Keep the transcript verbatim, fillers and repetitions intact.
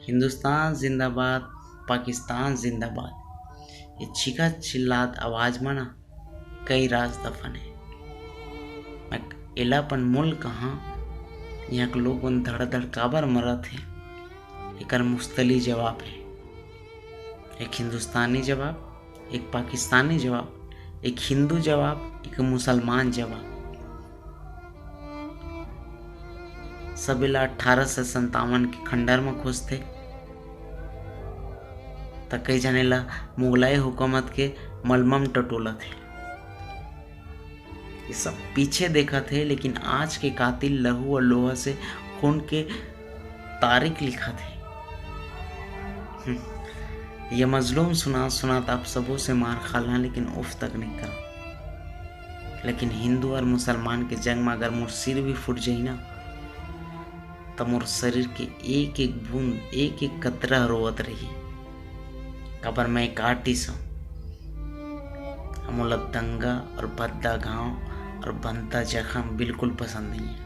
हिंदुस्तान जिंदाबाद, पाकिस्तान जिंदाबाद, ये चीखा चिल्लात आवाज म ना कई राज दफन हे। मैं एला अपन मुल्क कहाँ, यहाँ के लोग मन धड़ धड़ काबर मरत हे, एकर मुस्तली जवाब हे। एक हिंदुस्तानी जवाब, एक पाकिस्तानी जवाब, एक हिंदू जवाब, एक मुसलमान जवाब। सबे ला अठारह सौ संतावन के खंडर म खोजथे, त कई जने ला मुगलाई हुकूमत के मलमम टटोलत हे। ये सब पीछे देखत हे, लेकिन आज के कातिल लहू और लोहा से खून के तारीख लिखत हे। हम्म, ये मजलूम सुना सुनात आप सबों से मार खाला, लेकिन उफ तक नहीं करा। लेकिन हिंदू और मुसलमान के जंग में अगर मोर सिर भी फूट जाही ना, त मोर शरीर के एक एक बूंद, एक एक कतरा रोवत रही। काबर मैं एक आर्टिस्ट हूँ। मोला दंगा और भद्दा घाव और बनता जख्म बिल्कुल पसंद नहीं है।